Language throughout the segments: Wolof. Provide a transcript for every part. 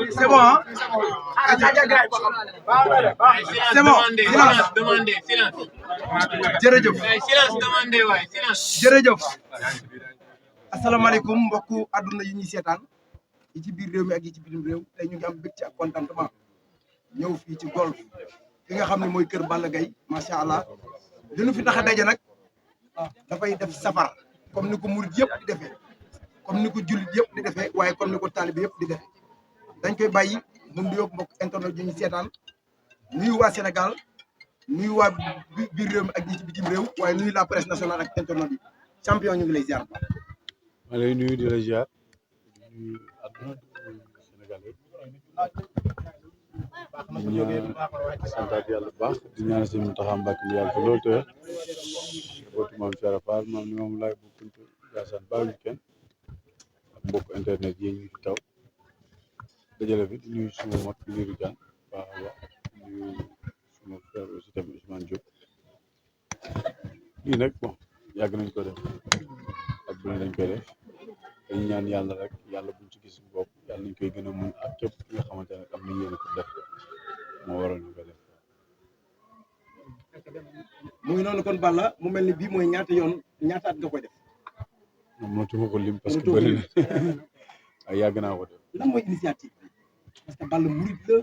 C'est bon, hein? C'est bon. Silence. Jërëjëf. Jërëjëf. Asalaamaaleykum mbokku àdduna yi ñuy seetaan yi ci biir réew mi ak yi ci bitim réew tey ñu ngi am mbégte ak contentement ñëw fii ci golf fi nga xam ne mooy kër Balla Gaye macha allah li nu fi tax a daje nag dafay def safar comme ni ko murid yëpp di defee comme ni ko jullit yëpp di defee waaye comme ni ko taalibe yëpp di defee dañ koy bàyyi mu nuyoo mbokk internet yi ñu seetaan nuyu waa Sénégal nuyu waa biir réew mi ak ñi ci bitim réew waaye nuyu la presse nationale ak internet yi champion ñu ngi lay ziar. maa lay nuyu di la ziar di nuyu àdduna Sénégal yëpp di ñaan santaat yàlla bu baax di ñaan si Mountakha Mbacké mu yàgg fi loolu te bootu maam Cheikh Fall maam ni moom laay bu kuntu Gassane bàyyi kenn ak mbokk internet yi ñu fi taw dajale fi di nuyu suma mag Lirou Diane baax a baax di nuyu suma frère aussi tamit Ousmane Diop lii nag bon yàgg nañ ko def ak bu ne dañ koy def dañ ñaan yàlla rek yàlla buñ ci gis suñu bopp yàlla nañ koy gën a mun ak képp ki nga xamante ne am nañ yéene ko def moo waral ñu ko def. mu ngi noonu kon Balla mu mel ni bii mooy ñaata at nga koy def. moom mënatuma ko lim parce que bëri na ay yàgg naa ko def. lan mooy initiative bi parce que Balla murid la.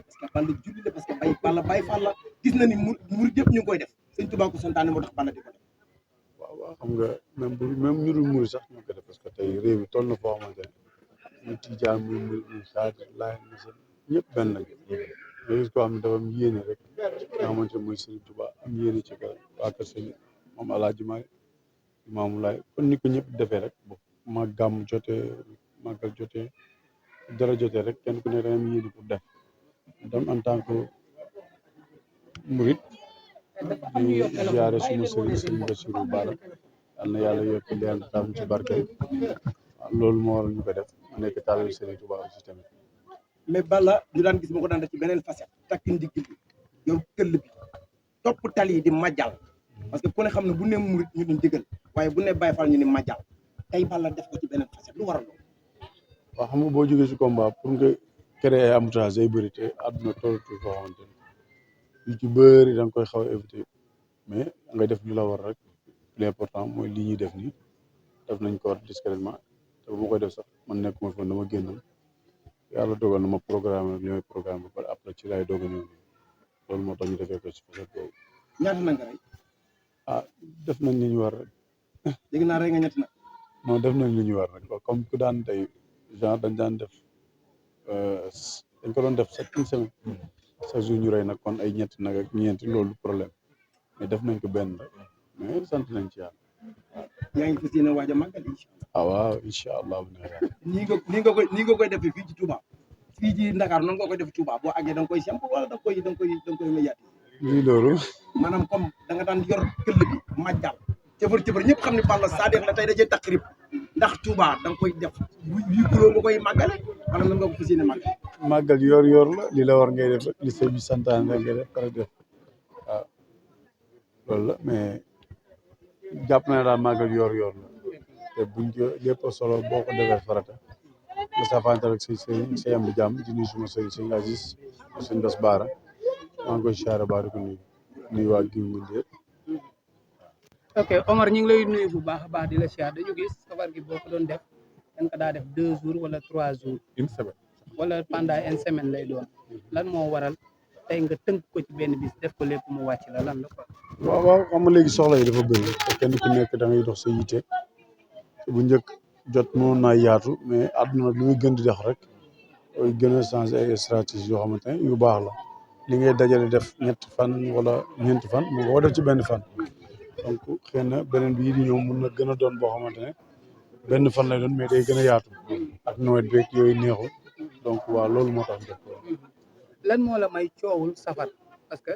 parce que Balla julli la parce que Balla Baye Fall la gis na ni murid yëpp ñu ngi koy def sëñ Tuubaa ko santaane moo tax Balla di ko def. waaw xam nga même ñu dul murid sax ñoo ko def parce que tey réew mi toll na foo xamante ne ñu tijaan muy murid muy xaadir laay ñëpp benn lañ nga gis ko xam ne dafa am yéene rek nga xamante ne mooy Sëriñ Tuubaa am yéene ci kër waa kër sëñ moom Alaaji Maalik Imaamu Laay kon ni ko ñëpp defee rek bo ma gàmm jotee màggal jotee dara jotee rek kenn ku ne da am yéene pour def dem en tant que murid di ziare suma sëriñ sëriñ Bassirou Bara yal na yàlla yokk leen tam ci barke waaw loolu moo waral ñu ko def mu nekk taalibe Sëriñ Tuubaa aussi tamit. mais Balla ñu daan gis ma ko daan def ci beneen facette takk ndigg bi yor këll bi topp tali yi di majjal parce que ku ne xam ne bu ne murid ñu ni digal waaye bu ne Baye Fall ñu ni majjal tey Balla def ko ci beneen facette lu waral loolu. waaw xam nga boo jógee si combat pour nga créer ay embouteillage day bëri te àdduna tollatu foo xamante ne yu ci bëri da nga koy xaw a éviter mais ngay def lu la war rek l'important mooy li ñuy def nii def nañ ko war discrètement te bu ma koy def sax man nekkuma fa dama génn yàlla dogal na ma programme li may programme ba pare après ci laay doog a ñëw loolu moo tax ñu defee ko ci facette boobu. ñaata na nga rey. def nañ li ñu war rek. dégg naa rey nga ñetti nag. non def nañ li ñu war rek comme ku daan tey genre dañ daan def dañ ko doon def chaque semaine chaque jour ñu rey nag kon ay ñetti nag ak ñeenti loolu problème mais def nañ ko benn rek mais sant nañ ci yàlla. yaa ngi fas yéene waaj a màggal incha allah. waaw incha allah. nii nga koy defee fii ci Touba fii ci Ndakaaru noonu nga koy def Touba boo àggee da nga koy semp wala da nga koy médiaté. lii loolu. maanaam comme da nga daan yor këll bi màjjal cëfër ñëpp xam ne Balla Sadio la tey dajee takrib ndax Touba da nga koy def yu kuloo nga koy màggale wala nan nga ko fas yéene màggale. màggal yor la li la war ngay def li sëñ bi santaane rek ngay def pare def waaw loolu la mais jàpp na ne daal màggal yor la te buñ ko lépp solo boo ko defee farata nga safante rek say am di jàmm di nuyu suma sëñ Aziz sëñ Bass Bara maa ngi koy siyaare baari ko nuyu waa Guy Mbind yëpp. ok Omar ñu ngi lay nuyu bu baax a baax di la siyaar dañu gis safar gi boo ko doon def dañ ko daa def 2 jours wala 3 jours. une semaine. wala pendant une semaine lay doon lan moo waral tey nga tënk ko ci benn bis def ko lépp mu wàcc la lan la quoi. waaw xam nga léegi soxla yi dafa bëri te kenn ku nekk da ngay dox sa yite te bu njëkk jot mënoon naa yaatu mais àdduna lu muy gën di dox rek mooy gën a changer ay stratégie yoo xamante ne yu baax la li ngay dajale def 3 fan wala 4 fan mu ko def ci benn fan donc xëy na beneen bi di ñëw mun na gën a doon boo xamante ne benn fan lay doon mais day gën a yaatu ak nawet beeg yooyu neexul donc waaw loolu moo tax def lan moo la may coowul safar parce que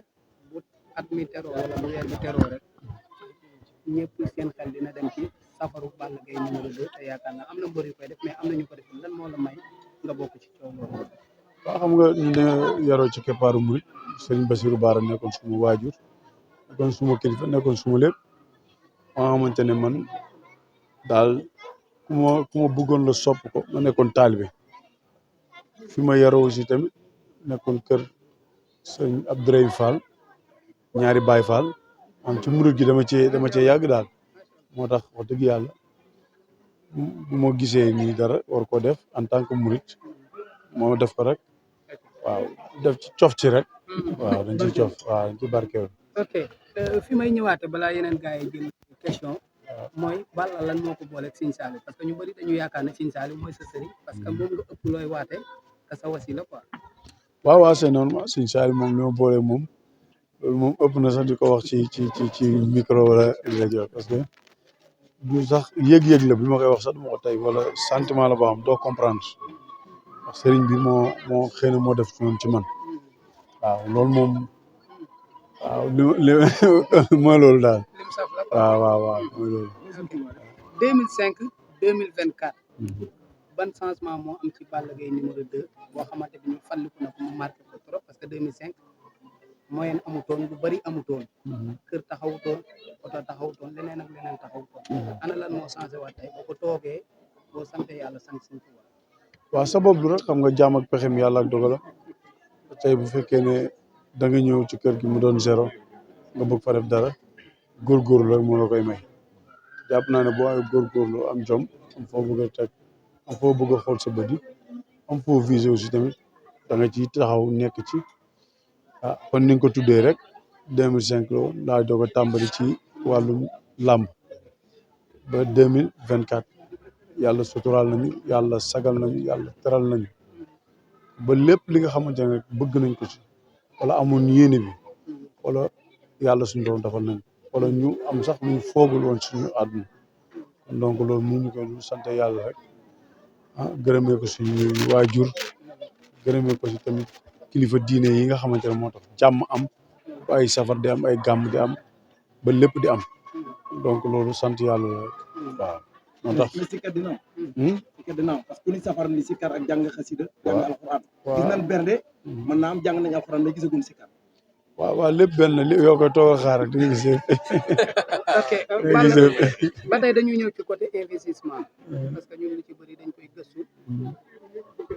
bu at mi teroo wala bu weer bi teroo rek ñëpp seen xel dina dem ci safaru Balla Gaye numéro 2 te yaakaar naa am na mbër yu koy def mais am na ñu ko def lan moo la may nga bokk ci coow loolu. waaw xam nga ñu dañoo yaroo ci keppaaru murit Serigne Bassirou Bara nekkoon suma waajur nekkoon suma kilifa nekkoon suma lépp maa xamante ne man daal ku ma bëggoon la sopp ko ma nekkoon taalibe fi ma yaroo aussi tamit nekkoon kër sëñ Abdourahim Fall ñaari Baye Fall am ci murid gi dama cee yàgg daal moo tax wax dëgg yàlla bu ma gisee nii dara war ko def en tant que murid moo def ko rek waaw def ci cof ci rek waaw dañ ci cof waaw dañ ci barkeel. ok fi may ñëwaate balaa yeneen gars yi jël question mooy Balla lan moo ko booleeg Serigne Saliou parce que ñu bëri dañu yaakaar ne Serigne Saliou mooy sa sëriñ parce que moom nga ëpp looy waate ka sa wasila quoi. waaw c'est normal Serigne Saliou moom li ma booleeg moom loolu moom ëpp na sax di ko wax ci micro wala rajo parce que du sax yëg-yëg la bi ma koy wax sax du ma ko tey wala sentiment la boo xam doo comprendre wax sëriñ bi moo xëy na moo def noonu ci man waaw loolu moom waaw li mooy loolu daal lim saf la waaw mooy loolu. 2005 2024 ban changement moo am ci Balla Gaye numéro 2 boo xamante ni fàlliku na ko mu marqué ko trop parce que 2005 moyen amutoon lu bëri amutoon. kër taxawutoon oto taxawutoon leneen ak leneen taxawutoon. ana lan moo changé waat tey boo ko toogee boo sante yàlla sant suñu Tuubaa. waaw sabab lu rek xam nga jaam ak pexem yàlla ak dogalam tey bu fekkee ne da nga ñëw ci kër gi mu doon zéro nga bëgg fa def dara góorgóorlu rek moo la koy may jàpp naa ne boo amee góorgóorlu am jom am foo bëgg a teg am foo bëgg a xool sa bët yi am foo visé aussi tamit da nga ci taxaw nekk ci kon ni nga ko tuddee rek 2005 la woon daa doog a tàmbali ci wàllum làmb ba 2024 yàlla suturaal nañu yàlla sagal nañu yàlla teral nañu ba lépp li nga xamante ne bëgg nañ ko ci wala amoon yéene bi wala yàlla suñu doon defal nañ wala ñu am sax lu ñu foogul woon suñu àdduna kon donc loolu mënuñu ko lu sant yàlla rek gërëmee ko suñu waajur gërëmee ko si tamit kilifa diine yi nga xamante ne moo tax jàmm am ba ay safar di am ay gàmm di am ba lépp di am donc loolu sant yàlla la rek waaw moo tax mais sikar dina am sikar dina am parce que ku ni safar ni sikar ak jàng xasida jàng alxuraan gis nañ bernde mën naa am jàng nañ alxuraan mais gisaguñ sikar waaw lépp benn li yoo koy toog a xaar rek di nga gisee ok ba tey dañuy ñëw ci côté investissement parce que ñun li ci bëri dañ koy gëstu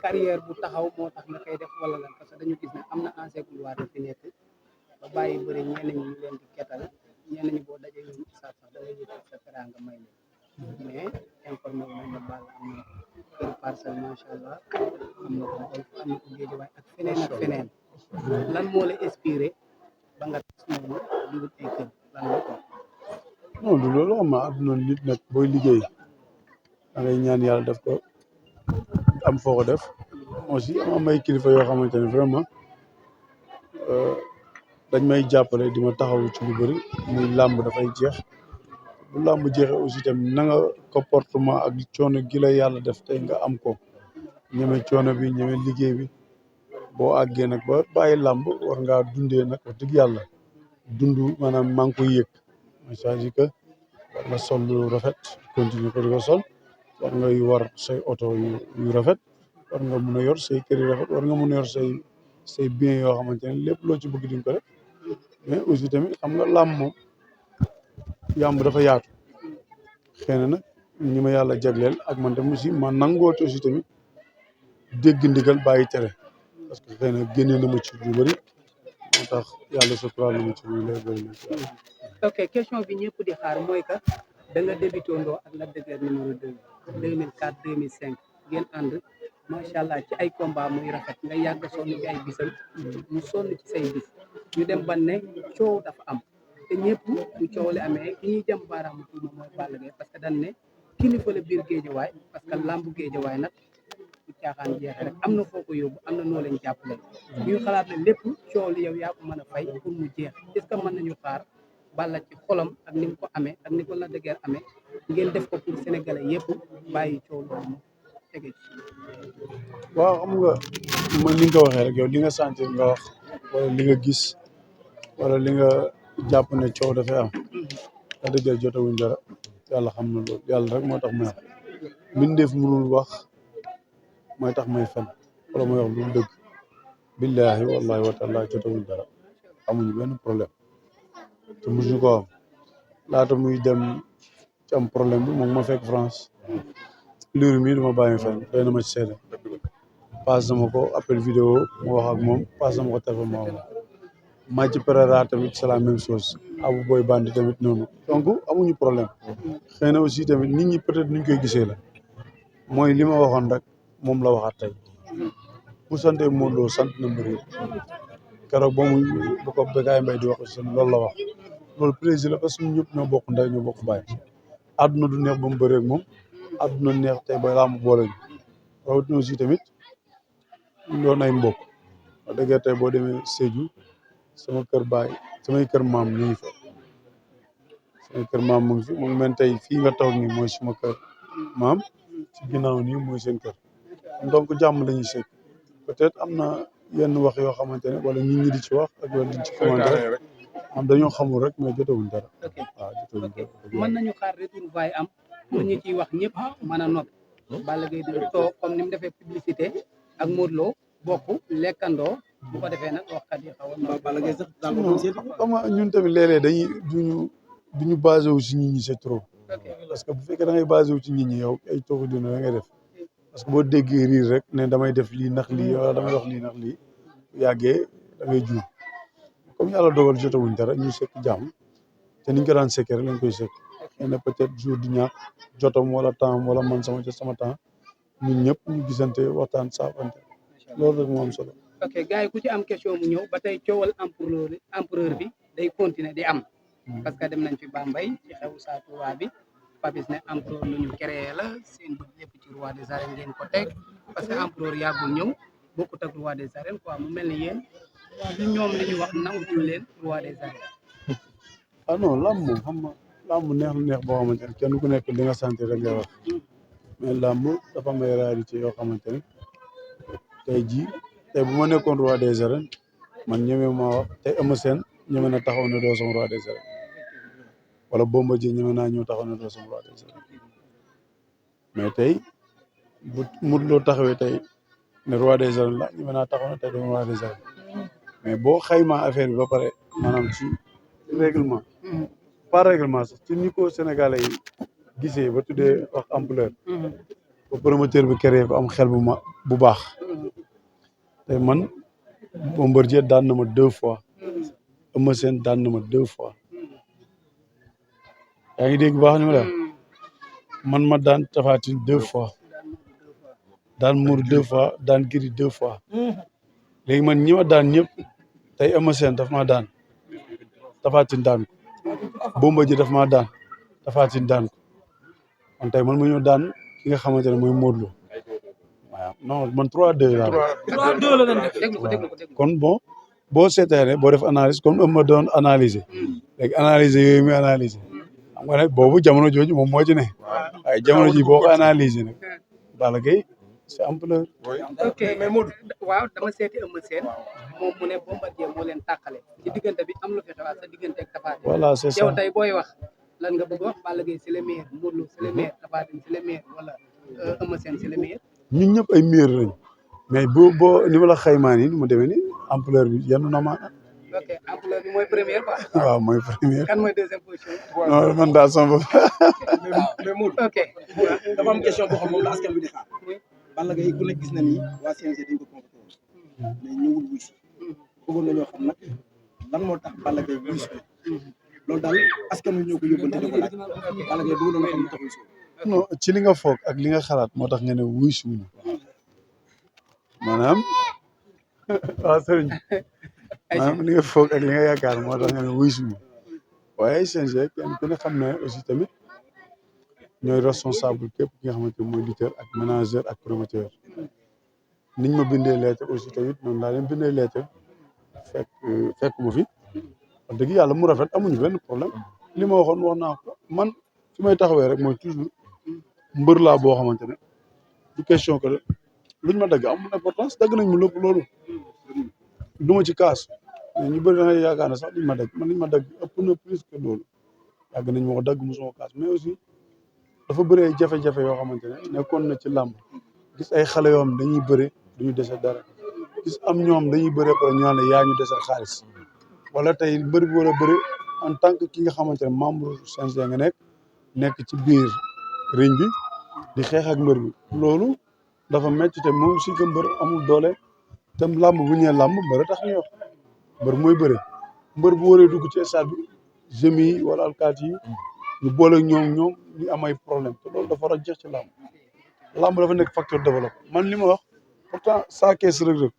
carrière bu taxaw moo tax nga koy def wala lan parce que dañu gis ne am na ancien couloir fi nekk ba bàyyi bëri ñenn ñi ñu leen di kettal ñenn ñi boo dajee ñoom sax da ngay jël sa teranga may leen mais informé wu nañ ne Balla am na kër parcelle macha allah am na ko golf am na ko Géejawaay ak feneen ak feneen lan moo la inspiré ba nga tas noonu di wut ay kër lan la ko non du loolu xam nga àdduna nit nag booy liggéey da ngay ñaan yàlla def ko am foo ko def aussi am ay kilifa yoo xamante ne vraiment dañ may jàppale di ma taxawu ci lu bëri muy làmb dafay jeex bu làmb jeexee aussi tamit na nga comportement ak coono gi la yàlla def tey nga am ko ñeme coono bi ñeme liggéey bi boo àggee nag ba bàyyi làmb war ngaa dundee nag wax dëgg yàlla dund maanaam maa ngi koy yëg c'est-à-dire que war nga sol lu rafet continuer ko di ko sol war ngay war say oto yu rafet war nga mun a yor say kër yu rafet war nga mun a yor say bien yoo xamante ne lépp loo ci bëgg di nga ko def mais aussi tamit xam nga làmb moom yàmb dafa yaatu xëy na nag ñi ma yàlla jagleel ak man tamit aussi ma nangoote aussi tamit dégg ndigal bàyyi tere parce que xëy na génne na ma ci lu bëri moo tax yàlla suturaal na ma ci lu bëri. ok question bi ñëpp di xaar mooy que da nga débuté ndoo ak Lac de Guiers numéro 2 2004 2005 ngeen ànd macha allah ci ay combat muy rafet nga yàgg sonn ci ay bisam mu sonn ci say bis ñu dem ba ne coow dafa am te ñëpp bu coow li amee ki ñuy jëm baaraamu tuuma mooy Balla Gaye parce que dañ ne kilifa la biir Géejawaay parce que lambu Géejawaay nag bu caaxaan jeexee rek am na foo ko yóbbu am na noo leen jàppale ñu xalaat ne lépp coow li yow yaa ko mën a fay pour mu jeex est-ce que mën nañu xaar Balla ci xolam ak ni mu ko amee ak ni ko Lac de Guiers amee ngeen def ko pour sénégalais yëpp bàyyi coow loolu mu tege ci. waaw xam nga man ni nga ko waxee rek yow li nga sentir nga wax wala li nga gis wala li nga jàpp ne coow dafay am Lac de Guiers jotewuñ dara yàlla xam na loolu yàlla rek moo tax may wax mbindeef mënul wax mooy tax may fen wala may wax lu dëgg billaahi wallahi wa taala jotewuñ dara amuñu benn problème te mosuñu ko am laata muy dem ci am problème bi moom ma fekk France liir mi duma bàyyi fenn doy na ma ci seede passe na ma ko appel vidéo mu wax ak moom passe na ma ko téléphone ma wax Mathia Pereira tamit c'est la même chose Abou Boy Bandi tamit noonu donc amuñu problème xëy na aussi tamit nit ñi peut-être ni ñu koy gisee la mooy li ma waxoon rek moom la waxaat tey bu sante Modou Lo sant na mbir keroog ba ko Bécaye Mbaye di wax aussi loolu la wax loolu plaisir la parce que ñun ñëpp ñoo bokk ndey ñoo bokk baay àdduna du neex ba mu bëree ak moom àdduna neex tey ba laa mu boole ñu rawatina aussi tamit ñu doon ay mbokk wax dëgg tey boo demee Sédhiou sama kër baay samay kër maam ñu ngi fa samay kër maam mu ngi fi mu ngi mel tey fii nga toog nii mooy suma kër maam ci ginnaaw nii mooy seen kër donc jàmm la ñuy sekk peut-être am na yenn wax yoo xamante ne wala nit ñi di ci wax ak wala di ci commentaire am dañoo xamul rek mais jotewuñ dara. waaw jotewuñ dara. mën nañu xaar retrouvailles am pour ñu ciy wax ñëpp mën a noppi. Balla Gaye di toog comme ni mu defee publicité ak Modou Lo bokk lekkandoo bu ko defee nag waxkat yi xaw a. Balla Gaye sax xam nga ñun tamit léeg-léeg dañuy duñu basé wu si nit ñi c'est trop. parce que bu fekkee da ngay basé wu ci nit ñi yow ay tooxu dina da ngay def parce que boo déggee riir rek ne damay def lii ndax lii wala damay wax lii ndax lii yàggee da ngay juum comme yàlla dogal jotawuñ dara ñu sekk jàmm te niñ ko daan sekkee rek lañ koy sekk xëy na peut-être jour di ñàkk jotam wala temps wala man sama jot sama temps ñun ñëpp ñu gisante waxtaan saafante loolu rek moo am solo. ok gars yi ku ci am question mu ñëw ba tey coowal empereur bi day continuer di am. parce que dem nañ fi Bambey ci xewu Sa Touba bi Papis ne empereur lu ñu créé la seen bët yëpp ci roi des arènes ngeen ko teg parce que empereur yàggul ñëw bokkut ak roi des arènes quoi mu mel ni yéen li ñoom li ñu wax nangul leen roi des arènes. ah non làmb moom xam nga làmb neex na neex boo xamante ne kenn ku nekk li nga sentir rek ngay wax mais làmb dafa am ay réalité yoo xamante ne tey jii tey bu ma nekkoon roi des arènes man ñeme maa wax tey Eumeu Sène ñeme na taxaw ne doo sama roi des arènes wala Bombardier ñeme naa ñëw taxaw ne doo sama roi des arènes mais tey bu Modou Lo taxawee tey ne roi des arènes la ñeme naa taxaw ne tey doo roi des arènes mais boo xaymaa affaire bi ba pare maanaam ci règlement pas règlement sax ci ni ko Sénégalais yi gisee ba tuddee wax ampleur ba promoteur bi créé ko am xel bu baax te man Bombardier daan na ma 2 fois Eumeu Sène daan na ma 2 fois yaa ngi dégg baax ni ma la man ma daan Tapha Tine 2 fois daan Mour 2 fois daan Gris 2 fois léegi man ñi ma daan ñëpp tey Eumeu Sène daf maa daan Tapha Tine daan ko Bombardier daf maa daan Tapha Tine daan ko kon tey man ma ñëw daan ki nga xamante ne mooy Modou Lo waaw non man 3-2 laa 3-2 la leen def déglu ko kon bon boo seetaanee boo def analyse comme Eumeu doon analyser léegi analyser yooyu muy analyser xam nga ne boobu jamono jooju moom moo ci ne waaye jamono ji boo ko analyser nag Balla Gaye c'est ampleur. ok mais Modou waaw dama seeti Eumeu Sène moom mu ne Bombardier moo leen tàqale ci diggante bi am lu fi xewaat sa diggante ak Tapha Tine. voilà c'est ça yow tey booy wax lan nga bëgg wax Balla Gaye c'est le meilleur Modou Lo c'est le meilleur Tapha Tine c'est le meilleur wala Eumeu Sène c'est le meilleur. ñun ñëpp ay meilleur lañ mais boo ni ma la xaymaa nii ni mu demee nii ampleur bi yenn na ma. ok ampleur bi mooy première quoi. waaw mooy première. kan mooy deuxième position. non man daal sama bopp. mais Modou. ok dafa am question boo xam moom la askan bi di xaar. Balla Gaye ku nekk gis na ni waa CNG dañ ko convoqué woon mais ñëwul wuy si bëggoon nañoo xam nag lan moo tax Balla Gaye wuy si loolu daal askan wi ñoo ko yóbbante di ko laaj Balla Gaye bëggoon nañoo xam lu tax wuy si non ci li nga foog ak li nga xalaat moo tax nga ne wuy si wuñu maanaam waaw sëriñ maanaam li nga foog ak li nga yaakaar moo tax nga ne wuy si wuñu waaye CNG kenn ku ne xam ne aussi tamit ñooy responsable képp ki nga xamante mooy lutteur ak manager ak promoteur niñ ma bindee lettre aussi tamit noonu laa leen bindee lettre fekk ma fi wax dëgg yàlla mu rafet amuñu benn problème li ma waxoon wax naa ko man fi may taxawee rek mooy toujours mbër laa boo xamante ne du question que luñ ma dagg amul importance dagg nañ ma lépp loolu du ma ci kaas ñu bëri da ngay yaakaar ne sax liñ ma dagg man liñ ma dagg ëpp na plus que loolu yàgg nañ ma ko dagg mosuma kaas mais aussi dafa bëri ay jafe-jafe yoo xamante ne nekkoon na ci làmb gis ay xale yoo xam dañuy bëri duñu dese dara gis am ñoom dañuy bëri pare ñu naan yaa ñu desal xaalis wala tey mbër bi war a bëri en tant que ki nga xamante ne membre CNG nga nekk ci biir ring bi di xeex ak mbër bi loolu dafa métti te moom si que mbër amul doole te làmb bu ñëwee làmb mbër tax ñuy wax mbër mooy bëre mbër bu waree dugg ci stade bi jeunes yi wala alkaati yi ñu boole ak ñoom ñu am ay problème te loolu dafa war a jeex ci làmb làmb dafa nekk facteur de développement man li ma wax pourtant saa kees Reug Reug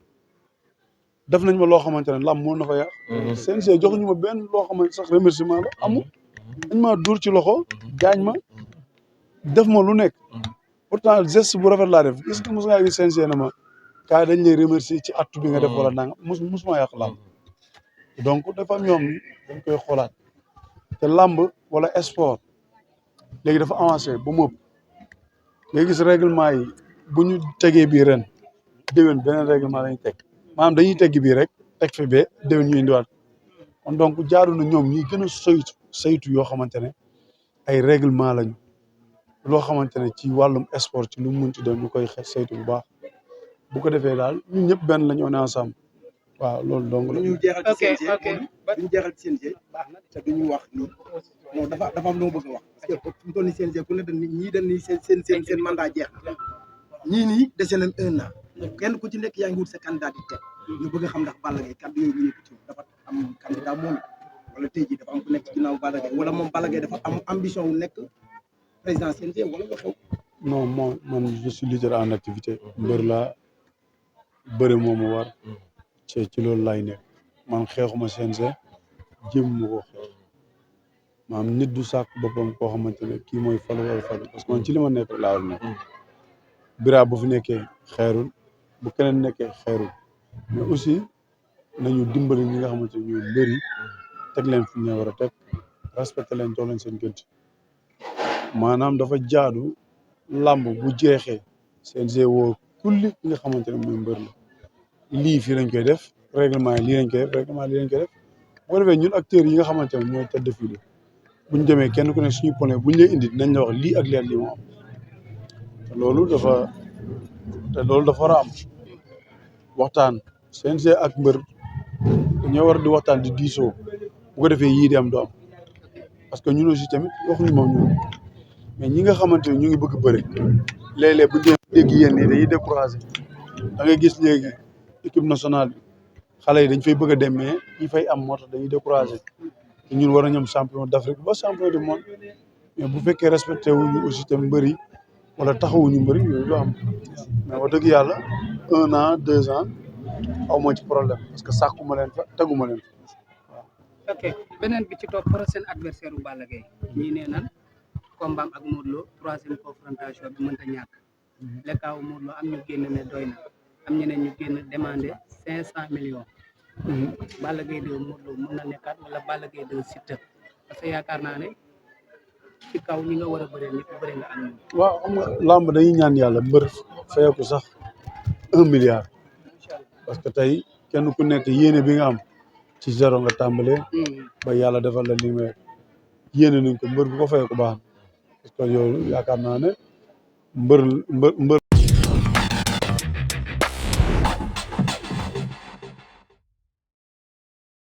def nañ ma loo xamante ne làmb moo na fa yàq CNG joxuñu ma benn loo xamante sax remerciement la amul dañ maa dóor ci loxo gaañ ma def ma lu nekk pourtant geste bu rafet laa def est-ce que mos ngaa gis CNG na ma kaay dañ lay remercier ci attu bi nga def wala nanga musuma yàq làmb donc dafa am ñoom dañ koy xoolaat te làmb wala sport léegi dafa avancé ba mu ëpp léegi gis règlement yi bu ñu tegee bii ren déwén beneen règlement lañu teg maanaam dañuy teggi bii rek teg fi bee déwén ñu indiwaat kon donc jaaru na ñoom ñi gën a saytu yoo xamante ne ay règlement lañu loo xamante ne ci wàllum sport ci lu mu munti dem ñu koy saytu bu baax bu ko defee daal ñun ñëpp benn lañu on est ensemble waaw loolu donc la. ñu jeexal ci CNG duñu jeexal ci CNG te duñu wax ni non dafa am lu ma bëgg a wax parce que fu mu toll nii CNG ku ne dañ ni ñii dañ ni seen mandat jeex na ñii nii dese nañ 1 an kenn ku ci nekk yaa ngi wut sa candidat di teg ñu bëgg a xam ndax Balla Gaye kàddu yooyu mu yëkkati dafa am candidat moom wala tey jii dafa am ku nekk ci ginnaaw Balla Gaye wala moom Balla Gaye dafa am ambition wu nekk président CNG wala lu xew. non man je suis leader en activité mbër laa bëri moom mu war ci loolu laay nekk man xeexuma CNG jéem ma ko xeex maanaam nit du sàkk boppam koo xamante ne kii mooy falu wala falu parce que man ci li ma nekk laa war nekk bira bu fi nekkee xeerul bu keneen nekkee xeerul mais aussi nañu dimbali ñi nga xamante ne ñooy mbëri teg leen fi ñu war a teg respecté leen jox leen seen gëdd maanaam dafa jaadu làmb bu jeexee CNG woo kulli ki nga xamante ne mooy mbër la lii fii lañ koy def règlement yi lii lañ koy def règlement lii lañ koy def bu ko defee ñun acteurs yi nga xamante ne ñooy tëdd fii bu ñu demee kenn ku ne suñu point bu ñu lay indi dinañ la wax lii ak lii moo am te loolu dafa war a am waxtaan CNG ak mbër dañoo war di waxtaan di diisoo bu ko defee yii di am du am parce que ñun aussi tamit waxuñu moom ñun mais ñi nga xamante ne ñu ngi bëgg bëri léeg-léeg bu ñu dégg yéen nii dañuy découragé da ngay gis léegi équipe nationale bi xale yi dañ fay bëgg a dem mais ñi fay am moo tax dañuy découragé te ñun war a ñoom champion d'Afrique ba champion du monde mais bu fekkee respecté wuñu aussi tamit mbëri wala taxawuñu mbëri yooyu du am mais wax dëgg yàlla 1 an 2 ans aw ma ci problème parce que sàkkuma leen fa teguma leen fa waaw. ok beneen bi ci topp seen adversaire bu Balla Gaye ñii nee nan combat ak Modou Lo 3e confrontation bi mënta ñàkk lekkaaw Modou Lo am ñu génn ne doy na am ñeneen ñu génn demandé 500 millions. Balla Gaye 2 Modou Lo mën na nekkaat wala Balla Gaye 2 Siteu parce que yaakaar naa ne ci kaw ñi nga war a bëree ñëpp bëri nga am ñoom. waaw xam nga làmb dañuy ñaan yàlla mbër fayeeku sax 1 milliard parce que tey kenn ku nekk yéene bi nga am ci zéro nga tàmbalee. ba yàlla defal la li nga yéene nañ ko mbër bu ko fayeeku baax na parce que yow yaakaar naa ne mbër